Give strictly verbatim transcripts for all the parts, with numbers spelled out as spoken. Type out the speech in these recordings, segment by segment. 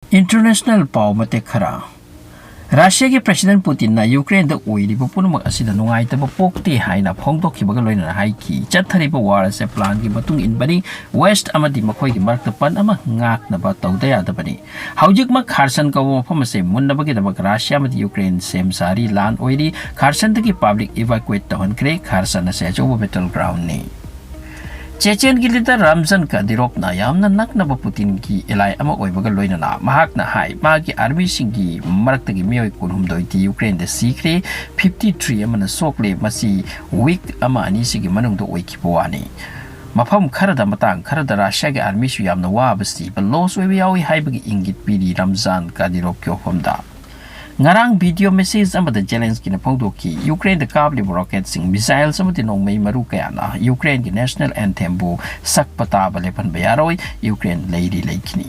International ꯄꯥꯎ ꯃꯇꯦꯛ ꯈꯔ꯫ ꯔꯁꯤꯌꯥꯒꯤ ꯄ꯭ꯔꯦꯁꯤꯗꯦꯟ ꯄꯨꯇꯤꯟꯅ ꯌꯨꯀ꯭ꯔꯦꯟꯗ ꯑꯣꯏꯔꯤꯕ ꯄꯨꯝꯅꯃꯛ ꯑꯁꯤꯗ ꯅꯨꯡꯉꯥꯏꯇꯕ ꯄꯣꯛꯇꯦ ꯍꯥꯏꯅ ꯐꯣꯡꯗꯣꯛꯈꯤꯕꯒ ꯂꯣꯏꯅꯅ ꯍꯥꯏꯈꯤ, ꯆꯠꯊꯔꯤꯕ ꯋꯥꯔ ꯑꯁꯦ ꯄ꯭ꯂꯥꯟꯒꯤ ꯃꯇꯨꯡ ꯏꯟꯕꯅꯤ꯫ ꯋꯦꯁ꯭ꯠ ꯑꯃꯗꯤ ꯃꯈꯣꯏꯒꯤ ꯃꯔꯛꯇ ꯄꯟ ꯑꯃ ꯉꯥꯛꯅꯕ ꯇꯧꯗ ꯌꯥꯗꯕꯅꯤ꯫ ꯍꯧꯖꯤꯛꯃꯛ ꯈꯥꯔꯁꯟ ꯀꯧꯕ ꯃꯐꯝ ꯑꯁꯦ ꯃꯨꯟꯅꯕꯒꯤꯗꯃꯛ ꯔꯁꯤꯌꯥ ꯑꯃꯗꯤ ꯌꯨꯀ꯭ꯔꯦꯟ ꯁꯦꯝ ꯁꯥꯔꯤ꯫ ꯂꯥꯟ ꯑꯣꯏꯔꯤ꯫ ꯈꯥꯔꯁꯟꯗꯒꯤ ꯄꯕ꯭ꯂꯤꯛ ꯏꯚꯥꯀ꯭ꯌꯨꯑꯦꯠ ꯇꯧꯍꯟꯈ꯭ꯔꯦ꯫ ꯈꯥꯔꯁꯟ ꯑꯁꯦ ꯑꯆꯧꯕ ꯕꯦꯇꯜ ꯒ꯭ꯔꯥꯎꯟꯅꯤ꯫ ꯆꯦꯆꯦꯟꯒꯤ ꯂꯤꯗꯔ ꯔꯝꯖꯟ ꯀꯥꯗꯤꯔꯣꯞꯅ ꯌꯥꯝꯅ ꯅꯛꯅꯕ ꯄꯨꯇꯤꯟꯒꯤ ꯑꯦꯂꯥꯏ ꯑꯃ ꯑꯣꯏꯕꯒ ꯂꯣꯏꯅꯅ ꯃꯍꯥꯛꯅ ꯍꯥꯏ, ꯃꯥꯒꯤ ꯑꯥꯔꯃꯤꯁꯤꯡꯒꯤ ꯃꯔꯛꯇꯒꯤ ꯃꯤꯑꯣꯏ ꯀꯨꯟꯍꯨꯝꯗꯣꯏꯗꯤ ꯌꯨꯀ꯭ꯔꯦꯟꯗ ꯁꯤꯈ꯭ꯔꯦ, ꯐꯤꯐꯇꯤ ꯊ꯭ꯔꯤ ꯑꯃꯅ ꯁꯣꯛꯂꯦ꯫ ꯃꯁꯤ ꯋꯤꯛ ꯑꯃ ꯑꯅꯤꯁꯤꯒꯤ ꯃꯅꯨꯡꯗ ꯑꯣꯏꯈꯤꯕ ꯋꯥꯅꯤ꯫ ꯃꯐꯝ ꯈꯔꯗ, ꯃꯇꯥꯡ ꯈꯔꯗ ꯔꯁꯤꯌꯥꯒꯤ ꯑꯥꯔꯃꯤꯁꯨ ꯌꯥꯝꯅ ꯋꯥꯕ, ꯁꯤꯕ, ꯂꯣꯁ ꯑꯣꯏꯕ ꯌꯥꯎꯏ ꯍꯥꯏꯕꯒꯤ ꯏꯪꯒꯤꯠ ꯄꯤꯔꯤ ꯔꯝꯖꯥꯟ ꯀꯥꯗꯤꯔꯣꯞꯀꯤ ꯋꯥꯐꯝꯗ꯫ ꯉꯔꯥꯡ ꯚꯤꯗꯤꯑꯣ ꯃꯦꯁꯦꯖ ꯑꯃꯗ ꯖꯦꯂꯦꯟꯁꯀꯤꯅ ꯐꯣꯡꯗꯣꯛꯈꯤ, ꯌꯨꯀ꯭ꯔꯦꯟꯗ ꯀꯥꯞꯂꯤꯕ ꯔꯣꯀꯦꯠꯁꯤꯡ, ꯃꯤꯁꯥꯏꯜꯁ ꯑꯃꯗꯤ ꯅꯣꯡꯃꯩ ꯃꯔꯨ ꯀꯌꯥꯅ ꯌꯨꯀ꯭ꯔꯦꯟꯒꯤ ꯅꯦꯁꯅꯦꯜ ꯑꯦꯟꯊꯦꯝꯕꯨ ꯁꯛꯄ ꯇꯥꯕ ꯂꯦꯞꯍꯟꯕ ꯌꯥꯔꯣꯏ, ꯌꯨꯀ꯭ꯔꯦꯟ ꯂꯩꯔꯤ ꯂꯩꯈꯤꯅꯤ꯫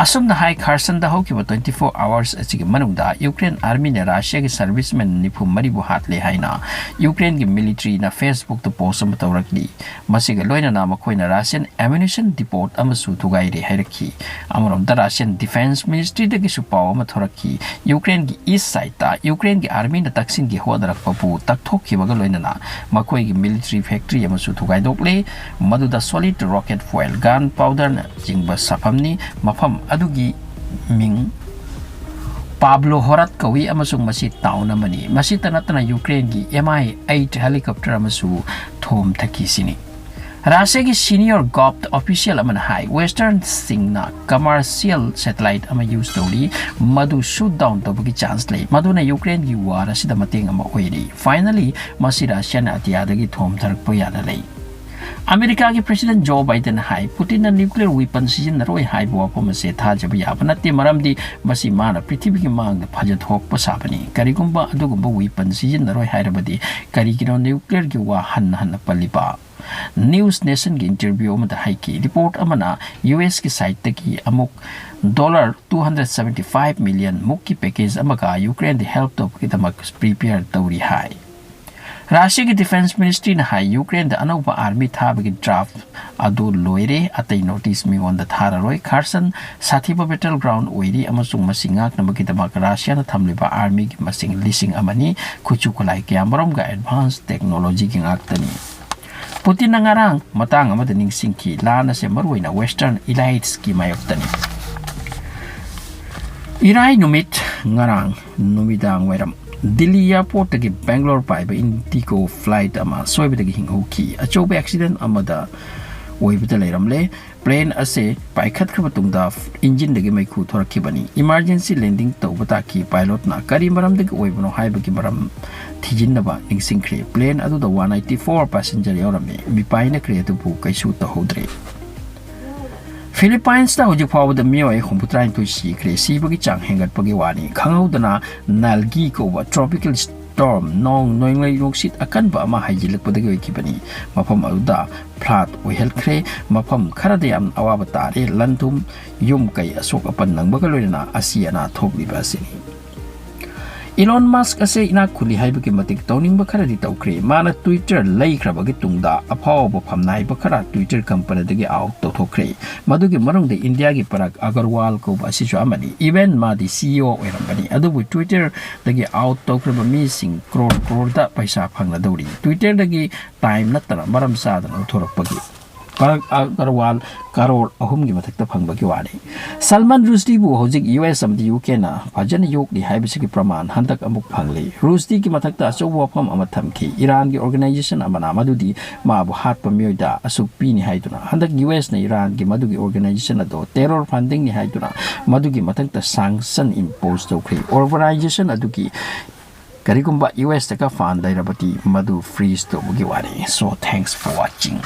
ꯑꯁꯨꯝꯅ ꯍꯥꯏ, ꯈꯥꯔꯁꯟꯗ ꯍꯧꯈꯤꯕ ꯇ꯭ꯋꯦꯟꯇꯤ ꯐꯣꯔ ꯑꯋꯥꯔꯁ ꯑꯁꯤꯒꯤ ꯃꯅꯨꯡꯗ ꯌꯨꯀ꯭ꯔꯦꯟ ꯑꯥꯔꯃꯤꯅ ꯔꯁꯤꯌꯥꯒꯤ ꯁꯔꯚꯤꯁꯃꯦꯟ ꯅꯤꯐꯨ ꯃꯔꯤꯕꯨ ꯍꯥꯠꯂꯦ ꯍꯥꯏꯅ ꯌꯨꯀ꯭ꯔꯦꯟꯒꯤ ꯃꯤꯂꯤꯇꯔꯤꯅ ꯐꯦꯁꯕꯨꯛꯇ ꯄꯣꯁ ꯑꯃ ꯇꯧꯔꯛꯂꯤ꯫ ꯃꯁꯤꯒ ꯂꯣꯏꯅꯅ ꯃꯈꯣꯏꯅ ꯔꯁꯤꯌꯥꯟ ꯑꯦꯃꯨꯅꯤꯁꯟ ꯗꯤꯄꯣꯠ ꯑꯃꯁꯨ ꯊꯨꯒꯥꯏꯔꯦ ꯍꯥꯏꯔꯛꯈꯤ꯫ ꯑꯃꯔꯣꯝꯗ ꯔꯁꯤꯌꯥꯟ ꯗꯤꯐꯦꯟꯁ ꯃꯤꯅꯤꯁꯇ꯭ꯔꯤꯗꯒꯤꯁꯨ ꯄꯥꯎ ꯑꯃ ꯊꯣꯔꯛꯈꯤ, ꯌꯨꯀ꯭ꯔꯦꯟꯒꯤ ꯏꯁ꯭ꯠ ꯁꯥꯏꯗꯇ ꯌꯨꯀ꯭ꯔꯦꯟꯒꯤ ꯑꯥꯔꯃꯤꯅ ꯇꯛꯁꯤꯟꯒꯦ ꯍꯣꯠꯅꯔꯛꯄꯕꯨ ꯇꯛꯊꯣꯛꯈꯤꯕꯒ ꯂꯣꯏꯅꯅ ꯃꯈꯣꯏꯒꯤ ꯃꯤꯂꯤꯇꯔꯤ ꯐꯦꯛꯇꯔꯤ ꯑꯃꯁꯨ ꯊꯨꯒꯥꯏꯗꯣꯛꯂꯦ꯫ ꯃꯗꯨꯗ ꯁꯣꯂꯤꯗ ꯔꯣꯀꯦꯠ ꯐꯨꯑꯦꯜ ꯒꯟ ꯄꯥꯎꯗꯔꯅꯆꯤꯡꯕ ꯁꯥꯐꯝꯅꯤ꯫ ꯃꯐꯝ ꯑꯗꯨꯒꯤ ꯃꯤꯡ ꯄꯥꯕ꯭ꯂꯣ ꯍꯣꯔꯠ ꯀꯧꯏ ꯑꯃꯁꯨꯡ ꯃꯁꯤ ꯇꯥꯎꯟ ꯑꯃꯅꯤ꯫ ꯃꯁꯤꯇ ꯅꯠꯇꯅ ꯌꯨꯀ꯭ꯔꯦꯟꯒꯤ ꯑꯦꯝ ꯑꯥꯏ ꯑꯩꯠ ꯍꯦꯂꯤꯀꯣꯞꯇꯔ ꯑꯃꯁꯨ ꯊꯣꯝꯊꯈꯤ ꯁꯤꯅꯤ꯫ ꯔꯁꯤꯌꯥꯒꯤ ꯁꯤꯅꯤꯌꯔ ꯒꯣꯚ ꯑꯣꯐꯤꯁꯤꯌꯦꯜ ꯑꯃꯅ ꯍꯥꯏ, ꯋꯦꯁꯇꯔꯟꯁꯤꯡꯅ ꯀꯃꯔꯁꯤꯌꯦꯜ ꯁꯦꯇꯦꯂꯥꯏꯠ ꯑꯃ ꯌꯨꯖ ꯇꯧꯔꯤ, ꯃꯗꯨ ꯁꯨꯠ ꯗꯥꯎꯟ ꯇꯧꯕꯒꯤ ꯆꯥꯟꯁ ꯂꯩ, ꯃꯗꯨꯅ ꯌꯨꯀ꯭ꯔꯦꯟꯒꯤ ꯋꯥꯔ ꯑꯁꯤꯗ ꯃꯇꯦꯡ ꯑꯃ ꯑꯣꯏꯔꯤ꯫ ꯐꯥꯏꯅꯦꯜꯂꯤ, ꯃꯁꯤ ꯔꯁꯤꯌꯥꯅ ꯑꯇꯤꯌꯥꯗꯒꯤ ꯊꯣꯝꯊꯔꯛꯄ ꯌꯥꯅ ꯂꯩ꯫ ꯑꯃꯦꯔꯤꯀꯥꯒꯤ ꯄ꯭ꯔꯦꯁꯤꯗꯦꯟ ꯖꯣ ꯕꯥꯏꯗꯦꯟꯅ ꯍꯥꯏ, ꯄꯨꯇꯤꯟꯅ ꯅ꯭ꯌꯨꯀ꯭ꯂꯤꯌꯔ ꯋꯤꯄꯟ ꯁꯤꯖꯤꯟꯅꯔꯣꯏ ꯍꯥꯏꯕ ꯋꯥꯐꯝ ꯑꯁꯤ ꯊꯥꯖꯕ ꯌꯥꯕ ꯅꯠꯇꯦ, ꯃꯔꯝꯗꯤ ꯃꯁꯤ ꯃꯥꯅ ꯄ꯭ꯔꯤꯊꯤꯕꯤꯒꯤ ꯃꯥꯡꯗ ꯐꯖꯊꯣꯛꯄ ꯁꯥꯕꯅꯤ꯫ ꯀꯔꯤꯒꯨꯝꯕ ꯑꯗꯨꯒꯨꯝꯕ ꯋꯤꯄꯟ ꯁꯤꯖꯤꯟꯅꯔꯣꯏ ꯍꯥꯏꯔꯕꯗꯤ ꯀꯔꯤꯒꯤꯅꯣ ꯅ꯭ꯌꯨꯀ꯭ꯂꯤꯌꯔꯒꯤ ꯋꯥ ꯍꯟꯅ ꯍꯟꯅ ꯄꯜꯂꯤꯕ? ꯅ꯭ꯌꯨꯁ ꯅꯦꯁꯟꯒꯤ ꯏꯟꯇꯔꯚ꯭ꯌꯨ ꯑꯃꯗ ꯍꯥꯏꯈꯤ, ꯔꯤꯄꯣꯔꯠ ꯑꯃꯅ ꯌꯨ ꯑꯦꯁꯀꯤ ꯁꯥꯏꯠꯇꯒꯤ ꯑꯃꯨꯛ dollar two hundred seventy five million ꯃꯨꯛꯀꯤ ꯄꯦꯀꯦꯖ ꯑꯃꯒ ꯌꯨꯀ꯭ꯔꯦꯟꯗ ꯍꯦꯜꯞ ꯇꯧꯕꯒꯤꯗꯃꯛ ꯄ꯭ꯔꯤꯄꯦꯌꯔ ꯇꯧꯔꯤ ꯍꯥꯏ꯫ ꯔꯁꯤꯌꯥꯒꯤ ꯗꯤꯐꯦꯟꯁ ꯃꯤꯅꯤꯁꯇ꯭ꯔꯤꯅ ꯍꯥꯏ, ꯌꯨꯀ꯭ꯔꯦꯟꯗ ꯑꯅꯧꯕ ꯑꯥꯔꯃꯤ ꯊꯥꯕꯒꯤ ꯗ꯭ꯔꯥꯐ ꯑꯗꯨ ꯂꯣꯏꯔꯦ, ꯑꯇꯩ ꯅꯣꯇꯤꯁ ꯃꯤꯉꯣꯟꯗ ꯊꯥꯔꯔꯣꯏ꯫ ꯈꯥꯔꯁꯟ ꯁꯥꯊꯤꯕ ꯕꯦꯇꯜ ꯒ꯭ꯔꯥꯎꯟ ꯑꯣꯏꯔꯤ ꯑꯃꯁꯨꯡ ꯃꯁꯤ ꯉꯥꯛꯅꯕꯒꯤꯗꯃꯛ ꯔꯁꯤꯌꯥꯅ ꯊꯝꯂꯤꯕ ꯑꯥꯔꯃꯤꯒꯤ ꯃꯁꯤꯡ ꯂꯤꯁꯤꯡ ꯑꯃꯅꯤ, ꯈꯨꯠꯁꯨ ꯈꯨꯠꯂꯥꯏ ꯀꯌꯥꯃꯔꯨꯝꯒ ꯑꯦꯗꯚꯥꯟꯁ ꯇꯦꯛꯅꯣꯂꯣꯖꯤꯒꯤ ꯉꯥꯛꯇꯅꯤ꯫ ꯄꯨꯇꯤꯟꯅ ꯉꯔꯥꯡ ꯃꯇꯥꯡ ꯑꯃꯗ ꯅꯤꯡꯁꯤꯡꯈꯤ, ꯂꯥꯟ ꯑꯁꯤ ꯃꯔꯨꯑꯣꯏꯅ ꯋꯦꯁꯇꯔꯟ ꯏꯂꯥꯏꯠꯁꯀꯤ ꯃꯥꯌꯣꯛꯇꯅꯤ꯫ ꯏꯔꯥꯏ ꯅꯨꯃꯤꯠ ꯉꯔꯥꯡ ꯅꯨꯃꯤꯗꯥꯡ ꯋꯥꯏꯔꯝ ꯗꯤꯜꯂꯤ ꯑꯦꯌꯥꯔꯄꯣꯔꯠꯇꯒꯤ ꯕꯦꯡꯒ꯭ꯂꯣꯔ ꯄꯥꯏꯕ ꯏꯟꯗꯤꯒꯣ ꯐ꯭ꯂꯥꯏꯠ ꯑꯃ ꯑꯁꯣꯏꯕꯗꯒꯤ ꯍꯤꯡꯍꯧꯈꯤ꯫ ꯑꯆꯧꯕ ꯑꯦꯛꯁꯤꯗꯦꯟ ꯑꯃꯗ ꯑꯣꯏꯕꯗ ꯂꯩꯔꯝꯂꯦ꯫ ꯄ꯭ꯂꯦꯟ ꯑꯁꯤ ꯄꯥꯏꯈꯠꯈ꯭ꯔꯕ ꯇꯨꯡꯗ ꯏꯟꯖꯤꯟꯗꯒꯤ ꯃꯩꯈꯨ ꯊꯣꯔꯛꯈꯤꯕꯅꯤ꯫ ꯏꯃꯥꯔꯖꯦꯟꯁꯤ ꯂꯦꯟꯗꯤꯡ ꯇꯧꯕ ꯇꯥꯈꯤ꯫ ꯄꯥꯏꯂꯣꯠꯅ ꯀꯔꯤ ꯃꯔꯝꯗꯒꯤ ꯑꯣꯏꯕꯅꯣ ꯍꯥꯏꯕꯒꯤ ꯃꯔꯝ ꯊꯤꯖꯤꯟꯅꯕ ꯅꯤꯡꯁꯤꯡꯈ꯭ꯔꯦ꯫ ꯄ꯭ꯂꯦꯟ ꯑꯗꯨꯗ ꯋꯥꯟ ꯑꯩꯠꯇꯤ ꯐꯣꯔ ꯄꯦꯁꯦꯟꯖꯔ ꯌꯥꯎꯔꯝꯃꯤ꯫ ꯃꯤꯄꯥꯏꯅꯈ꯭ꯔꯦ, ꯑꯗꯨꯕꯨ ꯀꯩꯁꯨ ꯇꯧꯍꯧꯗ꯭ꯔꯦ꯫ ꯐꯤꯂꯤꯄꯥꯏꯟꯁꯇ ꯍꯧꯖꯤꯛ ꯐꯥꯎꯕꯗ ꯃꯤꯑꯣꯏ ꯍꯨꯝꯐꯨꯇꯔꯥꯅꯤꯊꯣꯏ ꯁꯤꯈ꯭ꯔꯦ꯫ ꯁꯤꯕꯒꯤ ꯆꯥꯡ ꯍꯦꯟꯒꯠꯄꯒꯤ ꯋꯥꯅꯤ꯫ ꯈꯪꯍꯧꯗꯅ ꯅꯥꯜꯒꯤ ꯀꯧꯕ ꯇ꯭ꯔꯣꯄꯤꯀꯦꯜ ꯁ꯭ꯇꯣꯔꯝ, ꯅꯣꯡ ꯅꯣꯡꯂꯩ ꯅꯨꯡꯁꯤꯠ ꯑꯀꯟꯕ ꯑꯃ ꯍꯩꯖꯤꯜꯂꯛꯄꯗꯒꯤ ꯑꯣꯏꯈꯤꯕꯅꯤ꯫ ꯃꯐꯝ ꯑꯗꯨꯗ ꯐ꯭ꯂꯥꯠ ꯑꯣꯏꯍꯟꯈ꯭ꯔꯦ꯫ ꯃꯐꯝ ꯈꯔꯗ ꯌꯥꯝꯅ ꯑꯋꯥꯕ ꯇꯥꯔꯦ꯫ ꯂꯟ ꯊꯨꯝ, ꯌꯨꯝ ꯀꯩ ꯑꯁꯣꯛ ꯑꯄꯟ ꯅꯪꯕꯒ ꯂꯣꯏꯅꯅ ꯑꯁꯤ ꯑꯅꯥ ꯊꯣꯛꯂꯤꯕ ꯑꯁꯤꯅꯤ꯫ ꯏꯂꯣꯟ ꯃꯁꯛ ꯑꯁꯤ ꯏꯅꯥꯛ ꯈꯨꯜꯂꯤ ꯍꯥꯏꯕꯒꯤ ꯃꯇꯤꯛ ꯇꯧꯅꯤꯡꯕ ꯈꯔꯗꯤ ꯇꯧꯈ꯭ꯔꯦ꯫ ꯃꯥꯅ ꯇ꯭ꯋꯤꯇꯔ ꯂꯩꯈ꯭ꯔꯕꯒꯤ ꯇꯨꯡꯗ ꯑꯐꯥꯎꯕ ꯐꯝꯅꯥꯏꯕ ꯈꯔ ꯇ꯭ꯋꯤꯇꯔ ꯀꯝꯄꯅꯤꯗꯒꯤ ꯑꯥꯎꯠ ꯇꯧꯊꯣꯛꯈ꯭ꯔꯦ꯫ ꯃꯗꯨꯒꯤ ꯃꯅꯨꯡꯗ ꯏꯟꯗꯤꯌꯥꯒꯤ ꯄꯔꯥꯒ ꯑꯒꯔꯋꯥꯜ ꯀꯧꯕ ꯑꯁꯤꯁꯨ ꯑꯃꯅꯤ꯫ ꯏꯚꯦꯟ ꯃꯥꯗꯤ ꯁꯤ ꯏ ꯑꯣ ꯑꯣꯏꯔꯝꯕꯅꯤ, ꯑꯗꯨꯕꯨ ꯇ꯭ꯋꯤꯇꯔꯗꯒꯤ ꯑꯥꯎꯠ ꯇꯧꯈ꯭ꯔꯕ ꯃꯤꯁꯤꯡ ꯀ꯭ꯔꯣꯔ ꯀ꯭ꯔꯣꯔꯗ ꯄꯩꯁꯥ ꯐꯪꯂꯗꯧꯔꯤ꯫ ꯇ꯭ꯋꯤꯇꯔꯗꯒꯤ ꯇꯥꯏꯝ ꯅꯠꯇꯅ ꯃꯔꯝ ꯆꯥꯗꯅ ꯂꯧꯊꯣꯔꯛꯄꯒꯤ ꯄꯔꯥꯒ ꯑꯒꯔꯋꯥꯜ ꯀꯔꯣꯔ ꯑꯍꯨꯝꯒꯤ ꯃꯊꯛꯇ ꯐꯪꯕꯒꯤ ꯋꯥꯅꯤ꯫ ꯁꯜꯃꯥꯟ ꯔꯨꯁꯗꯤꯕꯨ ꯍꯧꯖꯤꯛ ꯌꯨ ꯑꯦꯁ ꯑꯃꯗꯤ ꯌꯨ ꯀꯦꯅ ꯐꯖꯅ ꯌꯣꯛꯂꯤ ꯍꯥꯏꯕꯁꯤꯒꯤ ꯄ꯭ꯔꯃꯥꯟ ꯍꯟꯗꯛ ꯑꯃꯨꯛ ꯐꯪꯂꯤ꯫ ꯔꯨꯁꯗꯤꯒꯤ ꯃꯊꯛꯇ ꯑꯆꯧꯕ ꯋꯥꯐꯝ ꯑꯃ ꯊꯝꯈꯤ꯫ ꯏꯔꯥꯟꯒꯤ ꯑꯣꯔꯒꯅꯥꯏꯖꯦꯁꯟ ꯑꯃꯅ ꯃꯗꯨꯗꯤ ꯃꯥꯕꯨ ꯍꯥꯠꯄ ꯃꯤꯑꯣꯏꯗ ꯑꯁꯨꯛ ꯄꯤꯅꯤ ꯍꯥꯏꯗꯨꯅ꯫ ꯍꯟꯗꯛ ꯌꯨ ꯑꯦꯁꯅ ꯏꯔꯥꯟꯒꯤ ꯃꯗꯨꯒꯤ ꯑꯣꯔꯒꯅꯥꯏꯖꯦꯁꯟ ꯑꯗꯨ ꯇꯦꯔꯣꯔ ꯐꯟꯗꯤꯡꯅꯤ ꯍꯥꯏꯗꯨꯅ ꯃꯗꯨꯒꯤ ꯃꯊꯛꯇ ꯁꯥꯡꯁꯟ ꯏꯝꯄꯣꯖ ꯇꯧꯈ꯭ꯔꯤ꯫ ꯑꯣꯔꯒꯅꯥꯏꯖꯦꯁꯟ ꯑꯗꯨꯒꯤ ꯀꯔꯤꯒꯨꯝꯕ ꯌꯨ ꯑꯦꯁꯇꯒ ꯐꯥꯟ ꯂꯩꯔꯕꯗꯤ ꯃꯗꯨ ꯐ꯭ꯔꯤꯖ ꯇꯧꯕꯒꯤ ꯋꯥꯅꯤ꯫ So, thanks for watching.